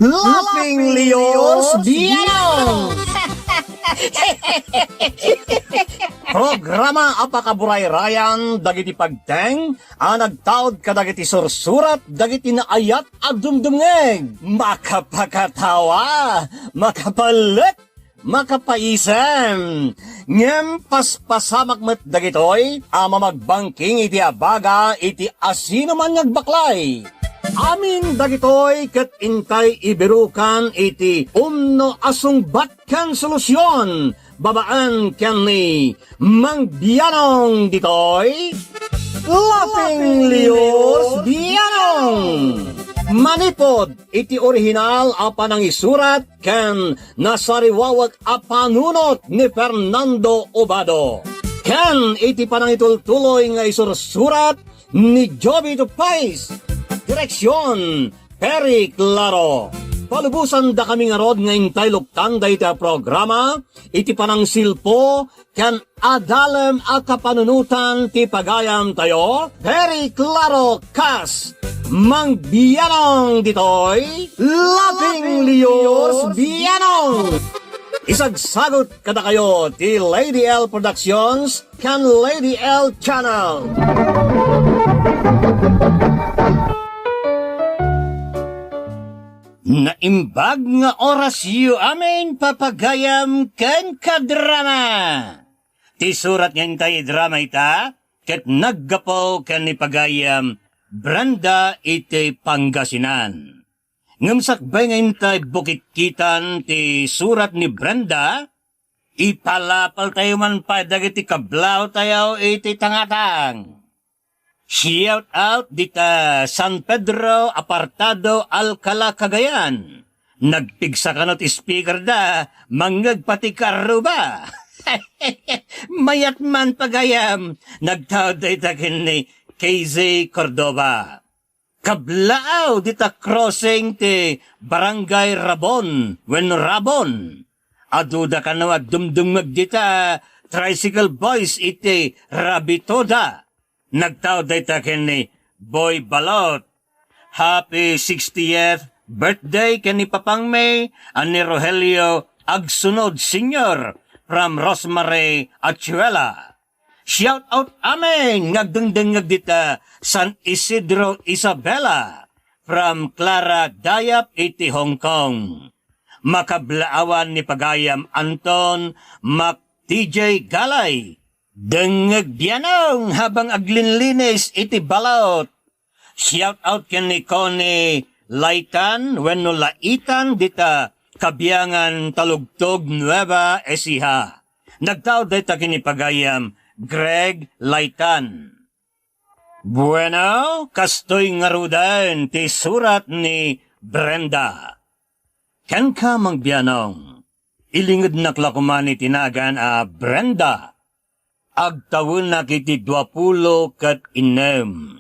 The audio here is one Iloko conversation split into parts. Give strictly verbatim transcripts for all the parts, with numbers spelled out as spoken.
Laughing Leos Bianong! Programa a pakaburayrayan dagiti pagteng a nagtaud kadagiti sursurat dagiti naayat a dumdumngeg. Makapakatawa, makapalek, makapaisem. Ngem paspasamak met dagitoy a mamagbangking iti abaga iti asinoman nga agbaklay. Amin dagitoy ket intay ibirukan iti umno a sungbat ken solusion babaen ken ni Mang Bianong ditoy, Laughing Leos Bianong. Manipod iti orihinal a panangisurat ken nasariwawek a panunot ni Fernando Obado, ken iti panangitultuloy nga isursurat ni Joby Tupais. Direksion, Perry Claro. Palubosan dakami ngarud nga intay luktan dayta a programa iti panangsilpo ken adalem a kapanunotan ti pagayamtayo, Perry Claro kas Mang Bianong ditoy, Laughing Leos Bianong. Isagsagut kadakayo ti Lady L Productions ken Lady L Channel. Naimbag nga orasyo amin, papagayam ken kadrama. Ti surat nga intay idrama ita, ket naggapu ken ni pagayam Brenda iti Pangasinan. Ngem sakbay nga intay bukitkitan ti surat ni Brenda, ipalapaltayo man pay dagiti kablawtayo iti tangatang. Shout out dita San Pedro Apartado, Alcala, Cagayan. Nagpigsa kano ti speaker da, mangngeg pati karuba. Mayat man pagayam, nagtaud dayta ken ni K Z Cordova. Kablaaw dita crossing ti Barangay Rabon wenno Rabon. Aduda kano a dumdumngeg dita tricycle boys iti Rabitoda. Nagtaud dayta ken ni Boy Balot. Happy sixtieth birthday ken ni Papangmi a ni Rogelio Agsunod Senior from Rosemary, Achuela. Shout out amin nga agdengdengngeg dita San Isidro, Isabela, from Clara Dayap iti Hong Kong. Makablaawan ni pagayam Anton Mac T J Galay. Dengngeg Bianong habang aglinlinis iti balot. Shout out ken ni Connie Laitan wenno Laitan dita Kabiangan, Talugtog, Nueva Ecija. Nagtaud dayta ken ni pagayam Greg Laitan. Bueno, kastoy ngaruden ti surat ni Brenda. Kenka, Mang Bianong, ilingednak la koma ni ti nagan a Brenda. Agtawenak iti duapulo ket innem.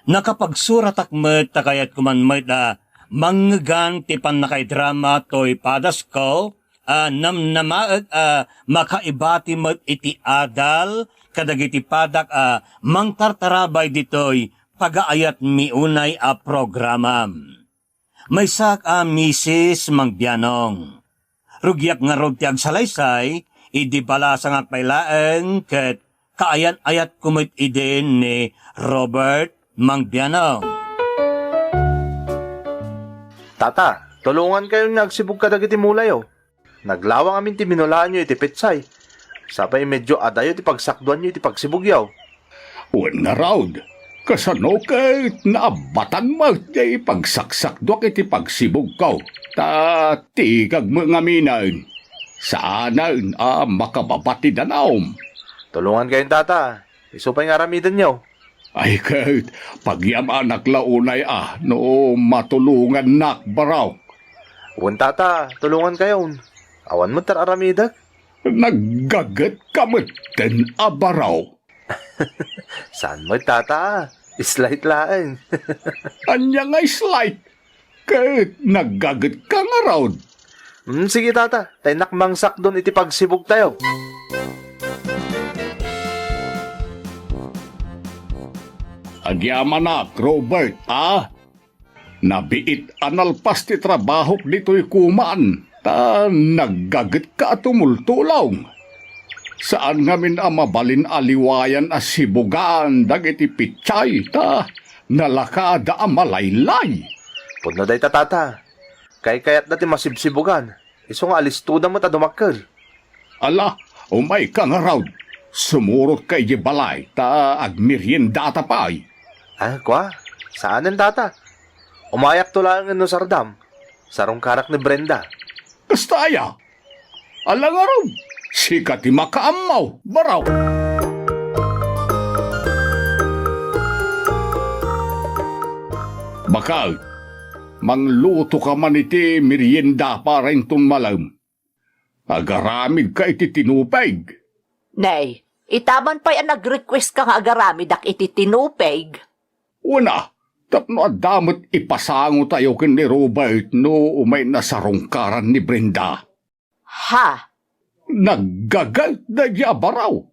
Nakapagsuratak met ta kayatko man met a mangngegan ti pannakaidrama toy padasko a namnamaek a makaibati met iti adal kadagiti padak a mangtartarabay ditoy pagaayatmi unay a programam. Maysak a misis, Mang Bianong. Rugiak ngarud ti agsalaysay, idi balasangak pay laeng ket kaayan-ayatko met idin ni Robert, Mang Bianong. Tata, tulongankayon nga agsibug kadagiti mulayo. Naglawang amin ti minulaanyo iti petsay. Sapay medyo adayo ti pagsakduanyo iti pagsibugyo. Wen ngarud, kasano ket naabbatan met ti pagsaksakduak iti pagsibugko? Ta tikag met ngaminen, saanen a makababa ti danum. Tulongankayon, Tata. Isu pay nga aramidenyo. Ay ket, pagyamanak la unay a no matulongannak, baro. Wen, Tata, tulongankayon. Awan met ti ar-aramidek. Naggagetka metten a baro. Saan met, Tata. Slight laeng. Ania nga slight? Ket naggagetka ngarud. Hmm, sige, Tata. Ta innak mangsakdon iti pagsibugtayo. Agyamanak, Robert, a? Nabiit a nalpas ti trabahok ditoy kuman, ta naggagetka a tumultulong. Saan ngamin a mabalin a liwayan a sibugan dagiti pitsay, ta nalakada a malaylay. Pudno dayta, tata. Kaykayatda ti masibsibugan. Isu nga alistoda met a dumakkel. Ala, umayka ngarud. Sumurotka idiay balay, ta agmeriendata pay. Ah, kua? Saanen, tata? Umayakto laengen no sardam. Sarungkarak ni Brenda. Kasta aya? Ala ngarud, sika ti makaammo, baro. Baket, manglutoka man iti merienda para inton malem. Agaramidka iti tinupig. Nay, ita man pay a nag-request ka nga agaramidak iti tinupig? Wen a, tapno adda met ipasangotayo ken ni Robert no umay nasarungkaran ni Brenda. Ha? Naggaget daydi a baro.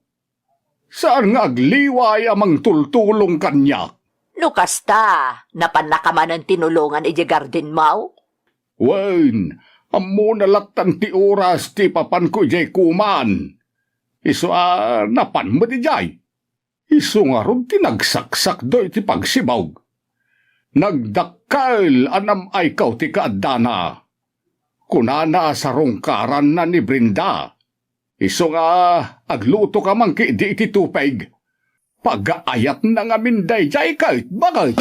Saan nga agliway a mangtultulong kaniak? No kasta, napannaka manen tinulongan idiay gardenmo? Wen, ammona lattan ti oras ti ipapanko idiay kuman. Isu a napan met idiay. Isu ngarud ti nagsaksakdo iti pagsibog. Nagdakkel a nam-aykaw ti kaaddana. Kunana a sarungkaranna ni Brenda. Isu nga aglutoka man ketdi iti tupig. Pagaayatna ngamin daydiay ket baket.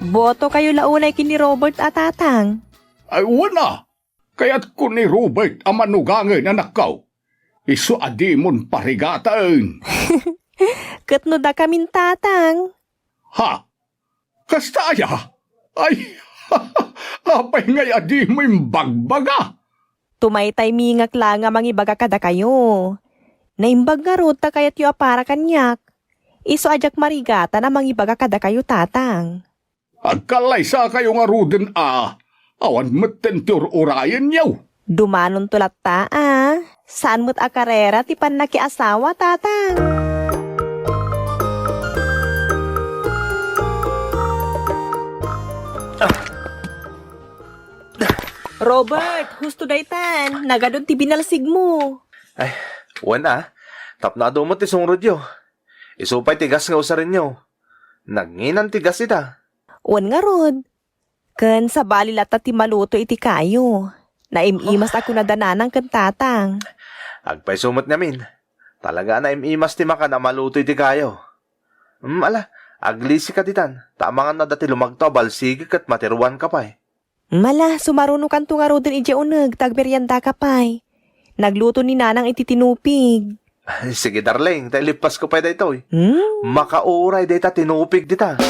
Botokayo la unay ken ni Robert a tatang. Ay, wen a. Kayatko ni Robert a manugangen, anakko. Isu a dimon parigaten. Ket no dakamin, tatang? Ha? Kasta aya? Ay, apay ngay a dimo imbagbaga? Tumaytaymingak laeng a mangibaga kadakayo. Naimbag ngarud ta kayatyo a para kaniak. Isu a diak marigatan a mangibaga kadakayo, tatang. Agkallaysakayo ngaruden a awan metten ti ur-urayenyo. Dumanonto latta a. Saan met a karera ti pannakiasawa, tatang. Robert, husto daytan. Nagadun ti binalsigmo. Ay, wen a. Tapno adu met ti sungrudyo. Isu pay ti gas nga usarenyo. Nanginan ti gas ita. Wen ngarud. Ken sabali latta ti maluto iti kayo. Naim-imas a kunada nanang ken tatang. Agpayso met ngamin. Talaga a naim-imas ti makan a maluto iti kayo. Hmm, ala, aglisika ditan, ta amangan adda ti lumagto a balsigi ket matiruanka pay. Mala, sumarunokanto ngaruden idiay uneg ta agmeriendaka pay. Nagluto ni nanang iti tinupig. Sige, darling, ta ilippasko pay daytoy. Hmm? Makauray dayta tinupig dita.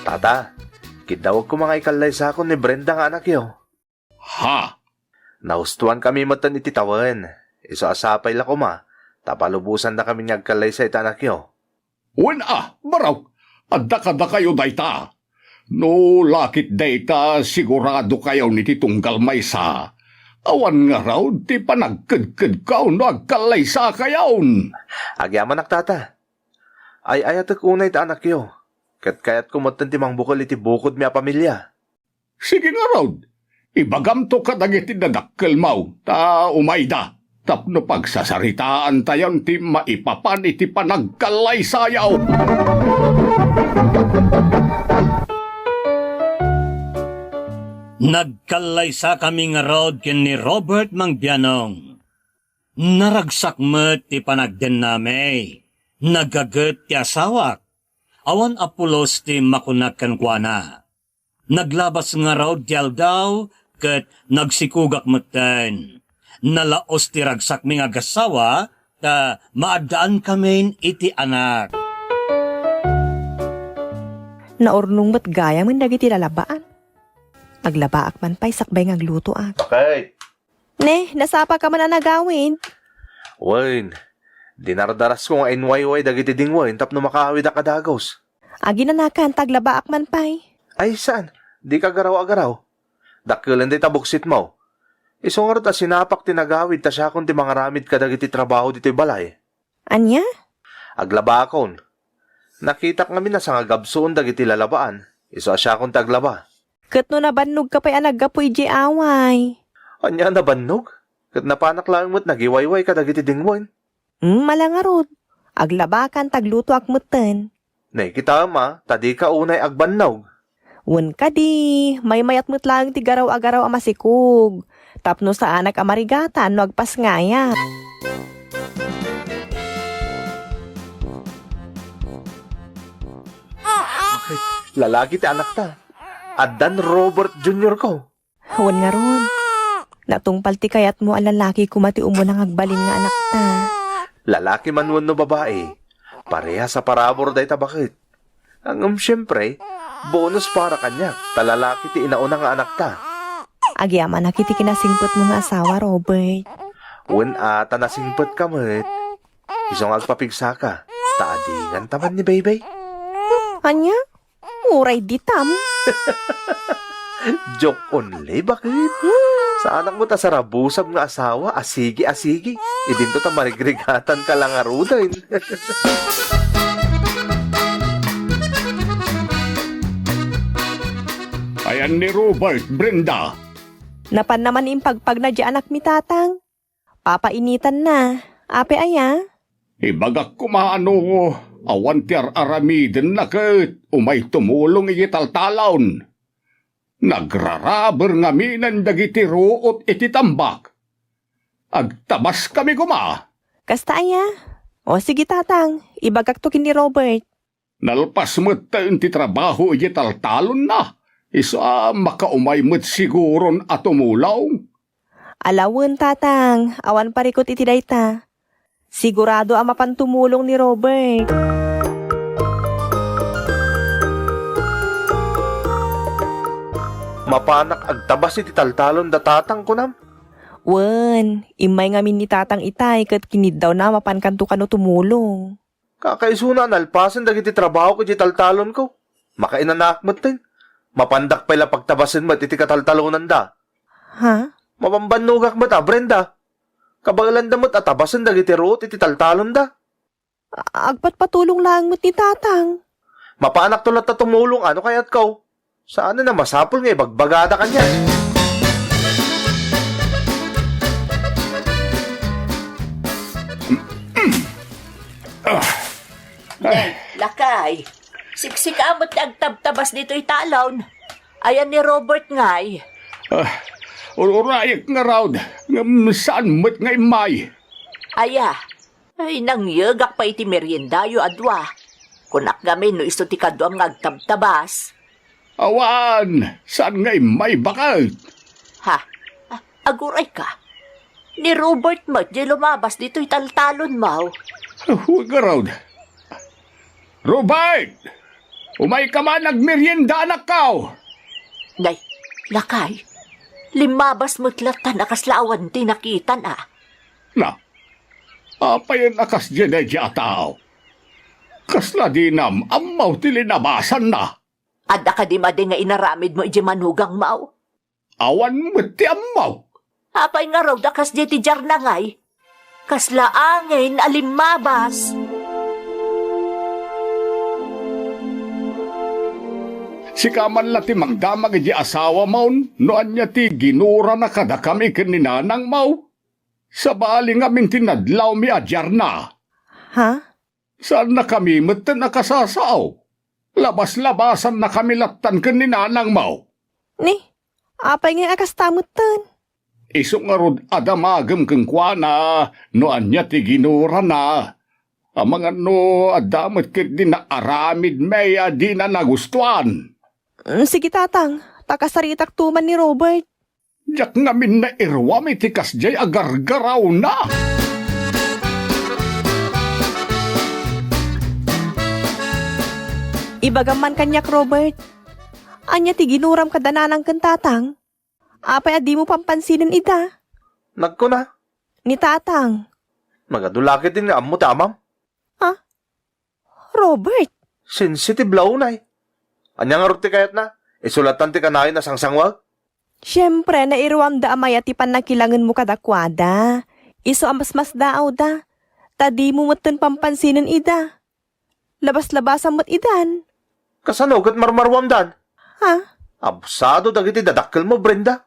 Tata, kiddawek koma nga ikallaysakon ni Brenda nga anakyo. Ha? Nahustoankami metten iti tawen. Isu a sapay la koma, ta palubosannakami nga agkallaysa iti anakyo. Wen a, barok, adda kadakayo dayta. No lakit dayta, siguradokayon iti tunggal maysa. Awan ngarud ti panagkedkedkayo no agkallaysakayon. Agyamanak, tata. Ay-ayatek unay ti anakyo. Ket kayatko metten ti mangbukel iti bukodmi a pamilia. Sige ngarud, ibagamto kadagiti dadakkelmo, ta umayda, tapno pagsasaritaantayon ti maipapan iti panagkallaysayo. Nagkallaysakami ngarud ken ni Robert Mangbianong. Naragsak met ti panagdennami. Nagaget ti asawak. Awan a pulos ti makunak kenkuana. Naglabas ngarud ti aldaw ket nagsikugak metten. Nalaos ti ragsakmi nga agassawa ta maaddaankamin iti anak. Naurnong met gayamen dagiti lalabaan. Aglabaak man pay sakbay nga aglutoak. Bakit? Ne, nasapaka man a nagawid? Wen, dinardarasko nga inwayway dagiti dingwen tapno makaawidak a dagus. Aginanakan ta aglabaak man pay. Ay, saan? Dika agaraw-agaraw. Dakkelen dayta buksitmo. Isu ngarud a sinapak ti nagawid ta siakon ti mangaramid kadagiti trabaho ditoy balay. Ania? Aglabakon. Nakitak ngamin a sangagabsuon dagiti lalabaan. Isu a siakon ti aglaba. Ket no nabannogka pay a naggapu idiay away? Ania a nabannog? Ket napanak laeng met nagiwayway kadagiti dingwen. Hmm, ala ngarud. Aglabakan ta aglutoak metten. Nay, kitaem a, ta dika unay agbannog. Wen kadi, maymayat met laeng ti garaw a garaw a masikog, tapno saanak a marigatan no agpasngayat. Lalaki ti anakta. Addan Robert Junior ko. Wen ngarud, natungpal ti kayatmo a lalaki koma ti umuna nga agbalin nga anakta. Lalaki man wenno babai, parehas a parabur dayta baket. Ngem siempre, bonus para kaniak, ta lalaki ti inauna nga anakta. Agyamanak iti kinasingpetmo nga asawa, Robert. Wen a, ta nasingpetka met. Isu nga agpapigsaka, ta adinganta man ni Baybay. Ania? Uray ditam. Joke only, baket. Saanak met a sarabusam nga asawa, asigi, asigi. Idinto ta marigrigatanka la ngaruden. Ayan ni Robert, Brenda. Napanna man impagpagna diay anakmi, Tatang. Papainitanna. Apay aya? Ibagak koma no awan ti ar-aramidenna ket umay tumulong iti taltalon. Nagrarabur ngaminen dagiti ruot iti tambak. Agtabaskami koma. Kasta aya? O sige, Tatang, ibagakto ken ni Robert. Nalpas metten ti trabaho idiay taltalonna. Isu a makaumay met siguron a tumulong. Ala wen, Tatang, awan parikut iti dayta. Sigurado a mapan tumulong ni Robert. Mapanak agtabas iti taltalon da Tatang, kunam? Wen, immay ngamin ni Tatang itay ket kiniddawna mapankanto kano tumulong. Kakaisuna a nalpasen dagiti trabahok idiay taltalonko. Makainanaak metten. Mapandak pay la pagtabasen met iti kataltalonanda. Ha? Mabambannogak met a, Brenda. Kabaelanda met a tabasen dagiti ruot iti taltalonda. A-, agpatpatulong laeng met ni Tatang. Mapanakto latta tumulong a no kayatko. Saanen a masapul nga ibagbagada kaniak. Nay, lakay, siksika met ti agtabtabas ditoy talon. Ayan ni Robert ngay? Ah, ururayek ngarud, ngem saan met nga immay. Aya, Ay, nangyegak pay iti meriendayo a dua. Kunak ngamin no isu ti kaduam nga agtabtabas. Awan, saan nga immay, baket? Ha? A-, agurayka? Ni Robert met diay lumabas ditoy taltalonmo. Wen ngarud. Robert! Umayka man agmerienda, anakko! Nay, lakay, limmabas met lattan a kasla awan ti nakitan a. Na, apayen a kasdiay daydiay a tao? Kasla dinam ammo ti linabasanna? Adda kadi madi nga inaramidmo idiay manugangmo? Awan met ti ammok. Apay ngarud a kasdiay ti diarna ngay? Kasla angin a limmabas. Sika man la ti mangdamag idiay asawamon no ania ti ginurana kadakami ken ni nanangmo. Sabali ngamin ti nadlawmi a diarna. Ha? Saannakami metten a kasasao. Labas-labasannakami lattan ken ni nanangmo. Ni, apay ngay a kasta metten? Isu ngarud a damagem kenkuana no ania ti ginurana. Amangan no adda met ketdi naaramidmi a dina nagustuan. Mm, sige, Tatang. Ta kasaritakto man ni Robert. Diak ngamin nairuam iti kasdiay a gargarawna. Ibagam man kaniak, Robert. Ania ti ginuram kada nanang ken tatang? Apay a dimo pampansinen ida? Nagkuna. Ni tatang. Nagadu la ketdin nga ammo ti amam. Ha? Robert! Sensitive la unay. Ania ngarud ti kayatna? Isu lattan ti kanayon a sangsangwag? Siempre, nairuamda a mayat ti pannakilangenmo kadakuada. Isu a masmasdaawda, ta dimo metten pampansinen ida. Labas-labasam met idan. Kasano ket marmaruamdan? Ha? Abusado dagiti dadakkelmo, Brenda.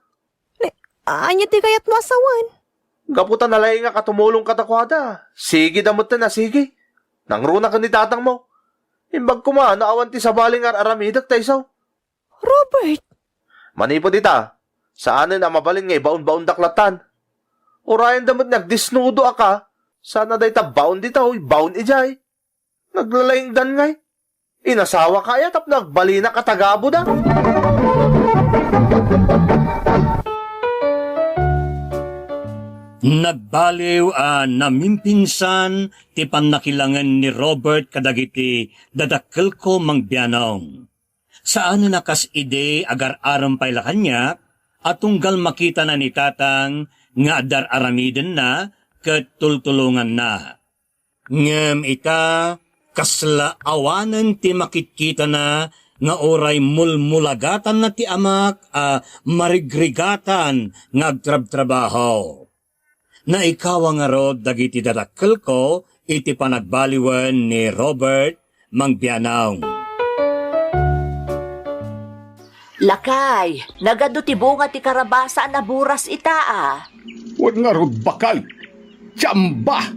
Ne, ania ti kayatmo a sawen? Gapu ta nalaingak a tumulong kadakuada, sigida metten a sigi. Nangruna ken ni tatangmo. Imbag koma no awan ti sabali nga ar-aramidek ta isu. Robert! Manipud ita, saanen a mabalin nga ibaon-baondak lattan. Urayenda met nga agdisnudo a ka, sana dayta baon dita, uy, baon idiay. Naglalaingdan ngay. Inasawaka aya tapno agbalinak a tagabuda? Nagbaliw a namimpinsan ti pannakilangen ni Robert kadagiti dadakkelko, Mang Bianong. Saanen a kas idi agar-arem pay la kaniak a tunggal makitana ni Tatang nga adda ar-aramidenna ket tultulonganna. Ngem ita, kasla awanen ti makitkitana nga uray mulmulagatanna ti amak a marigrigatan nga agtrabtrabaho. Naikawa ngarud dagiti dadakkelko iti panagbaliwen ni Robert, Mang Bianong. Lakay, nagadu ti bunga ti karabasa a naburas ita a. Wen ngarud, baket. Tiamba!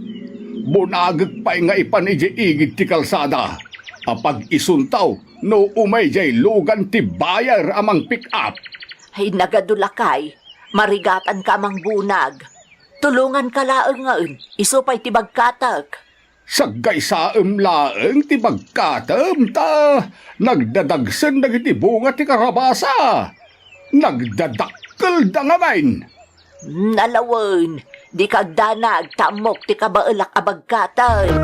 Bunagek pay nga ipan idiay igid ti kalsada. Apag isunto, no umay diay lugan ti buyer a mang-pick up. Ay, nagadu, lakay. Marigatanka a mangbunag. Tulonganka laengen, isu pay ti bagkatek. Saggaysaem laeng ti bagkatem ta nagdadagsen dagiti bunga ti karabasa. Nagdadakkelda ngamin. Nalawen, dika agdanag ta ammok ti kabaelak a bagkatem.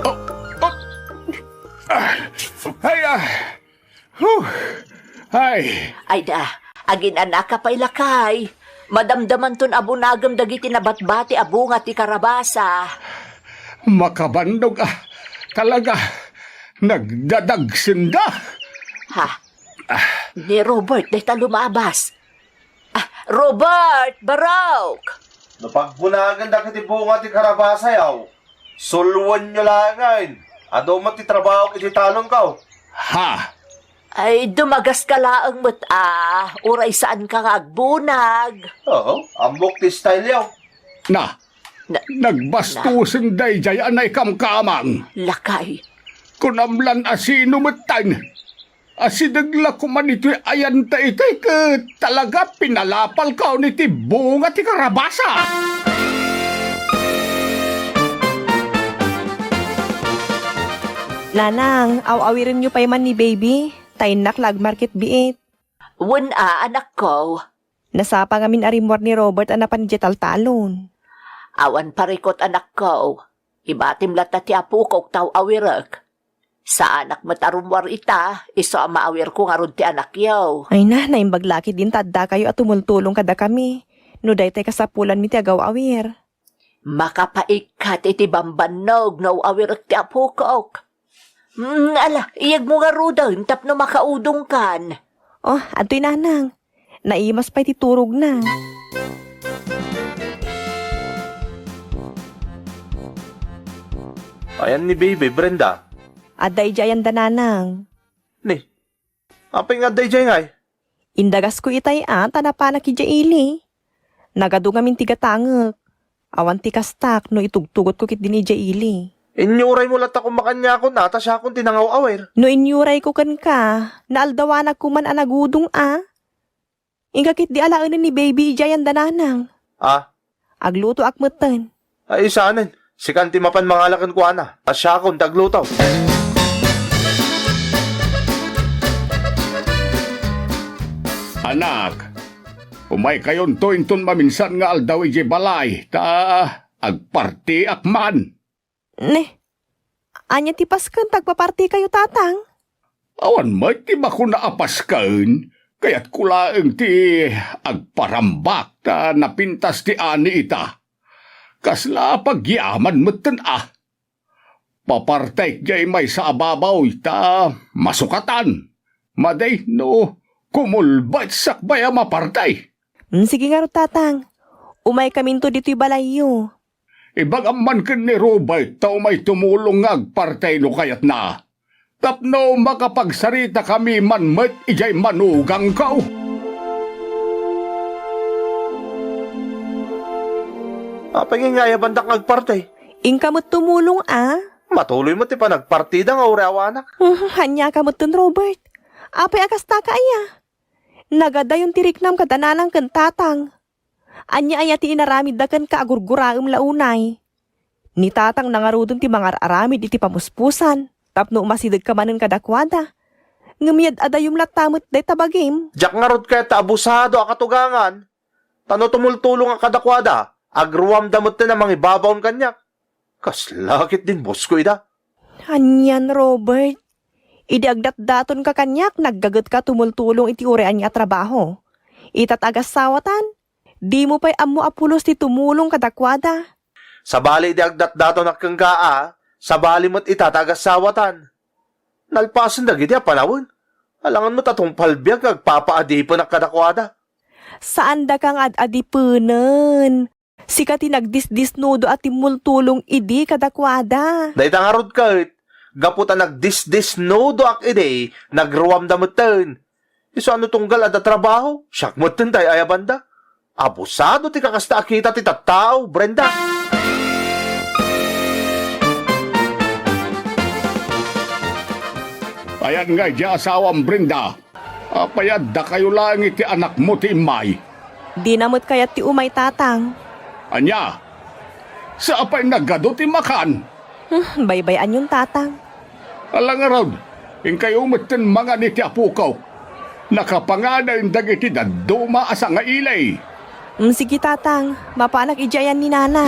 Oh, oh. Ah, ay, ah. Huh! Ay! Ay da, aginanaka pay, lakay. Madamdamanton a bunagem dagiti nabatbati a bunga ti karabasa. Makabannog a, talaga, nagdadagsenda. Ha? Ah. Ni Robert dayta lumabas. Ah, Robert, barok! No pagbunagen dagiti bunga ti karabasayo, sulwenyo laengen. Adu met ti trabaho iti talonko. Ha? Ay, dumagaska laeng met a, uray saanka nga agbunag. Oo, ammok ti style yo. Na, Na, nagbastusen na. Daydiay a naikamkamang. Lakay. Kunam lan a sino metten. Asideg la koma ditoy ayanta itay ket talaga pinalapalkaon iti bunga ti karabasa. Nanang, aw-awirenyo pay man ni baby. Ta innak la agmarket biit. Wen a, anakko. Nasapa ngamin a rimmuar ni Robert a napan idiay taltalon. Awan parikut, anakko. Ibatim latta ti apokok ta aw-awirek. Saanak met a rummuar ita, isu a maawirko ngarud ti anakyo. Ay na, naimbag la ketdin ta addakayo a tumultulong kadakami. No daytay kasapulanmi ti agaw-awir. Makapaikkat iti bambannog no aw-awirek ti apokok. Mm, ala, iyegmo ngaruden tapno makaudongkan. Oh, adtoy nanang. Naimas pay ti turogna. Ayan ni Baby, Brenda? Adda idiay ayanda, nanang. Ni, apay nga adda idiay ngay? Indagasko itay a, ta napanak idiay ili. Nagadu ngamin ti gatangek. Awan ti kastak no itugtugotko ketdin idiay ili. Inyuraymo latta koma kaniakon a, ta siakon ti nangaw-awir. No inyurayko kenka, naaldawanak koman a nagudong a. Inka ketdi alaenen ni Baby idiay ayanda, nanang. Ah? Aglutoak metten. Ay, saanen. Sikan ti mapan mangala kenkuana. Ta siakon ti agluto. Anak, umaykayonto inton maminsan nga aldaw idiay balay, ta agpartiak man. Ne, ania ti pasken ta agpapartikayo, tatang? Awan met ti bakuna a pasken, kayatko laeng ti agparambak ta napintas ti ani ita. Kasla pagyaman metten a. Papartek jay maysa a babaw ta masukatan. Madi no kumulba iti sakbay a mapartek. Mm, sige ngarud, Tatang. Umaykaminto ditoy balayyo. Ibagam man ken ni Robert ta umay tumulong nga agpartek no kayatna. Tapno makapagsaritakami man met idiay manugangko. Apay nga ayabandak nga agpartek? Inka met tumulong, a? Matuloy met ti panagpartida nga uray awanak. Mhm, ania ka metten, Robert? Apay a kasta ka aya? Nagadayon ti riknam kada nanang ken tatang. Ania aya ti inaramidda kenka a gurguraem la unay? Ni tatang nangaruden ti mangar-aramid iti pamuspusan tapno umasidegka manen kadakuada. Ngem yad-adayom latta met dayta bagim. Diak ngarud kayat ta abusado a katugangan. Ta no tumultulongak kadakuada, agruamda metten a mangibabaon kaniak. Kasla ketdin bosko ida. Anian, Robert? Idi agdatdatonka kaniak, naggagetka tumultulong iti uray ania a trabaho. Ita ta agassawatan, dimo pay ammo a pulos ti tumulong kadakuada. Sabali idi agdatdatonak kenka a, sabali met ita ta agassawatan. Nalpasen dagidi a panawen. Alangan met a tungpal biag nga agpapaadipenak kadakuada. Saandaka nga ad-adipenen. Sika ti nagdisdisnudo a timmultulong idi kadakuada. Dayta ngarud ket, gapu ta nagdisdisnudoak idi, nagruamda metten. Isu a no tunggal adda trabaho, siak metten ti ay-ayabanda. Abusado ti kakasta a kita ti tattao, Brenda. Ayan nga idiay asawam, Brenda. Apay addakayo laeng iti anakmo ti immay? Dina met kayat ti umay, tatang. Ania? Sapay nagadu ti makan? Hmm, baybay-anyon, tatang. Ala ngarud, inkayo metten mangan iti apokok. Nakapanganen dagiti dadduma a sangaili. Mm, sige, tatang. Mapanak idiay ayan ni nana.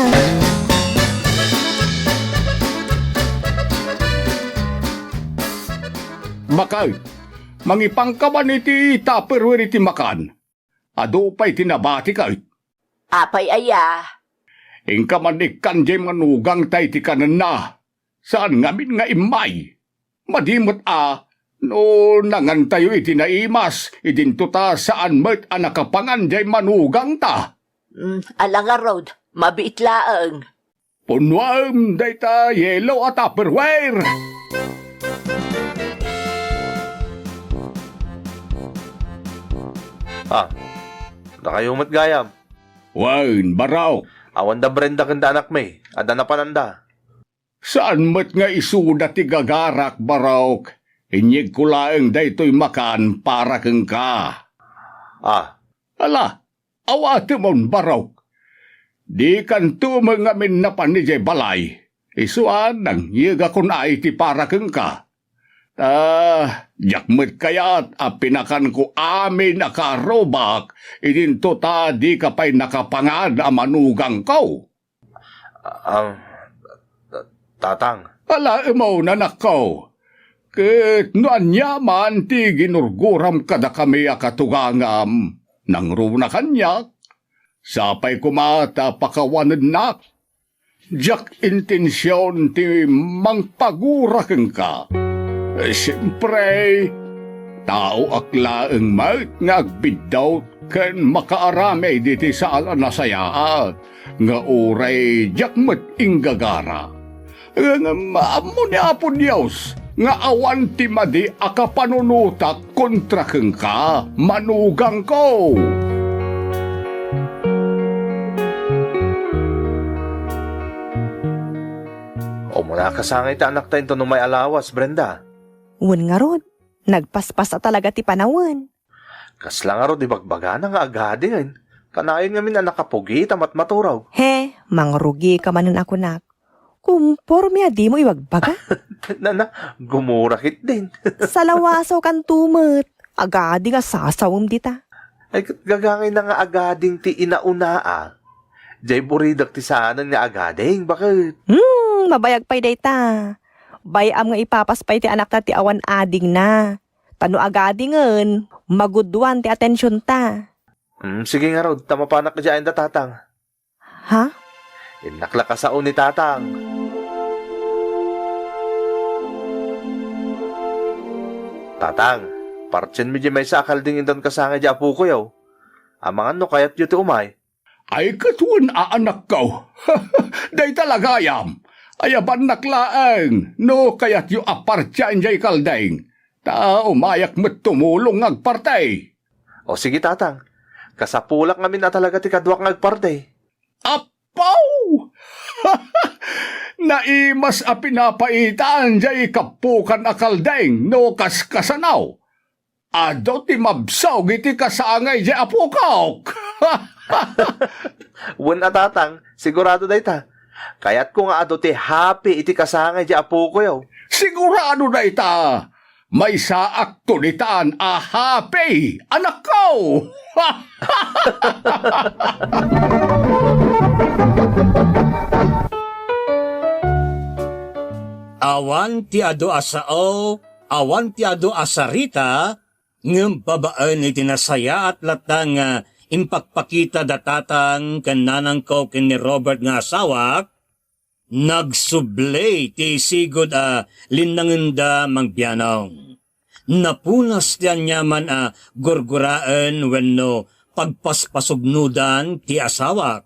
Baket, mangipangka man iti Tupperware iti makan. Adu pay ti nabati ket. Apay aya? Inka man ikkan diay manugangta iti kanenna. Saan ngamin nga immay. Madi met a, no nangantayo iti naimas, idinto ta saan met a nakapangan diay manugangta. Mm, ala ngarud, mabiit laeng. Punnoem dayta yellow a Tupperware! Ah, dakayo met gayam. Wen, Barok. Awan da Brenda ken da anakmi, adda napananda. Saan met nga isuda ti gagarak, Barok. Inyegko laeng daytoy makan para kenka. Ah. Ala, awatemon, Barok. Dikanto met ngamin napan idiay balay. Isu a nangyegakon a iti para kenka. Ta, diak met kayat a pinakanko amin a kaarrubak, idinto ta dika pay nakapangan a manugangko. Ah, ta-, tatang. Alaem, anakko. Ket no aniaman ti ginurguram kadakami a katugangam, nangruna kaniak, sapay koma ta pakawanennak. Diak intension ti mangpagura kenka. Siempre, taoak laeng met nga agbiddut ken makaaramid iti saan a nasayaat nga uray diak met inggagara. Ngem ammo ni Apo Dios nga awan ti madi a kapanunotak kontra kenka, manugangko. Umuna a kasangay ti anakta inton umay a lawas, Brenda. Wen ngarud, nagpaspas a talaga ti panawen. Kasla ngarud ibagbagana nga agadingen? Kanayon ngamin a nakapugi ta matmaturog. He, mangrugika manen a kunak. Kumporme a dimo ibagbaga. Nana, gumura ketdin. Salawasaw kanto met. Agading a sasawem dita. Ay, ket gagangayna nga agading ti inauna a. Diay buridak ti saanen nga agading, baket. Hmm, mabayag pay dayta. Bay-am nga ipapas pay ti anakta ti awan adingna. Ta no agadingen, magudwan ti atensionta. Hmm, sige ngarud, ta mapanak idiay ayan da tatang. Ha? Innak la kasao ni tatang. Tatang, partienmi diay maysa a kalding inton kasangay diay apokoyo. Amangan no kayatyo ti umay. Ay, ket wen a, anakko. Dayta la gayam. Ayabannak laeng no kayatyo a partian diay kalding. Ta umayak met tumulong nga agparti. O sige, Tatang. Kasapulak ngamin a talaga ti kaduak nga agparti. Apo! Naimas a pinapaitan diay kapukan a kalding no kaskasano. Adu ti mabsog iti kasangay diay apokok. Wen a, Tatang, sigurado dayta. Kayatko nga adu ti happy iti kasangay diay apokoyo. Sigurado dayta. Maysaak to ditan a happy, anakko! Awan ti adu a sao, awan ti adu a sarita, ngem babaen iti nasayaat latta nga impakpakita da Tatang ken Nanangko ken ni Robert nga asawak, nagsubli ti sigud a linnangenda, Mang Bianong. Napunas ti aniaman a gurguraen wenno pagpaspasugnodan ti asawak.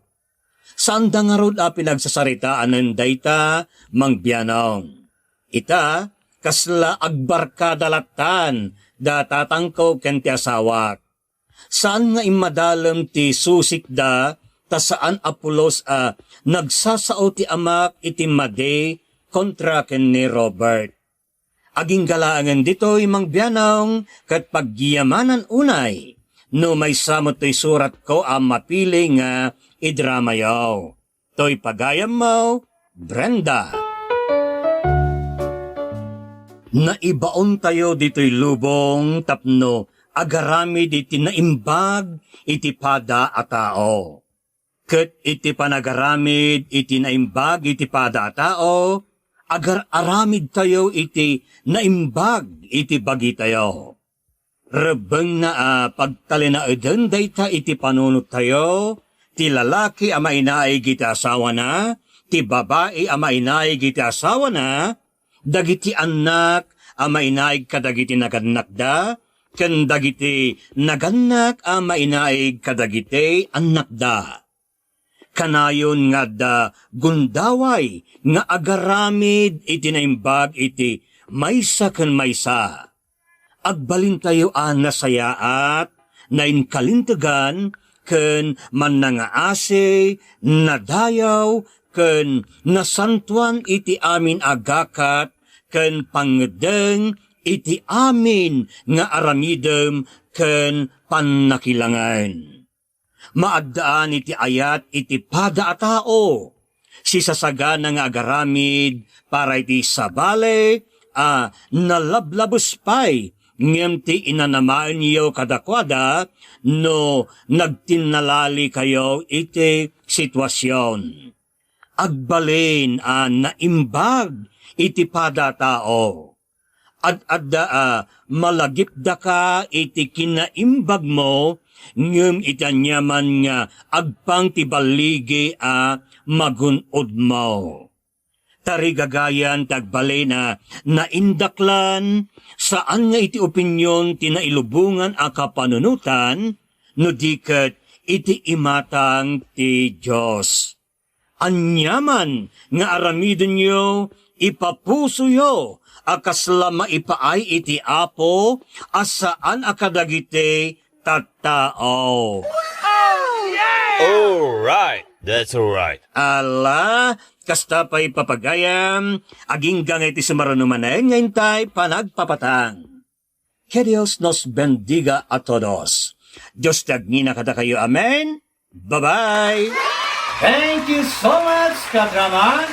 Saanda ngarud a pinagsasaritaen dayta, Mang Bianong. Ita, kasla agbarkada lattan da Tatangko ken ti asawak. Saan nga immadalem ti susikda, ta saan a pulos a nagsasao ti amak iti madi kontra ken ni Robert. Agingga laengen ditoy, Mang Bianong, ket pagyamanan unay no maysa met toy suratko a mapili nga idramayo. Toy pagayammo, Brenda. Naibaontayo ditoy lubong tapno agaramid iti naimbag iti pada a tao. Ket iti panagaramid iti naimbag iti pada a tao, agar-aramidtayo iti naimbag iti bagitayo. Rebbengna a pagtalinaeden dayta iti panunottayo, ti lalaki a mainaig iti asawana, ti babai a mainaig iti asawana, dagiti annak a mainaig kadagiti nagannakda, ken dagiti nagannak a mainaig kadagiti annakda. Kanayon nga adda gundaway nga agaramid iti naimbag iti maysa ken maysa. Agbalintayo a nasayaat, nainkalintegan, ken mannangaasi, nadayaw, ken nasantoan iti amin a gakat ken pangngeddeng iti amin nga aramidem ken pannakilangen. Maaddaan iti ayat iti pada a tao. Sisasagana nga agaramid para iti sabali a nalablabes pay, ngem ti inanamaenyo kadakuada no nagtinnalalikayo iti situasion. Agbalin a naimbag iti pada a tao. Ad-adda a malagipdaka iti kinaimbagmo, ngem iti aniaman nga agpang ti balligi a magun-odmo. Tarigagayan ti agbalin a naindaklan, saan nga iti opinion ti nailubongan a kapanunotan, no di ket iti imatang ti Dios. Aniaman nga aramidenyo, ipapusoyo a kasla maipaay iti Apo a saan a kadagiti tattao. All right. That's all right. Ala, kasta pay, papagayam, agingga nga iti sumaruno manen nga intay panagpapatang. Que Dios nos bendiga a todos. Dios ti agngina kadakayo. Amen. Bye-bye. Thank you so much, kadrama.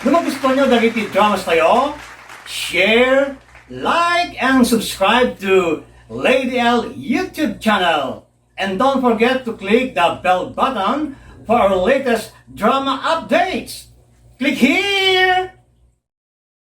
No magustuhan nyo dagiti dramas tayo, share, like, and subscribe to Lady L YouTube channel. And don't forget to click the bell button for our latest drama updates. Click here!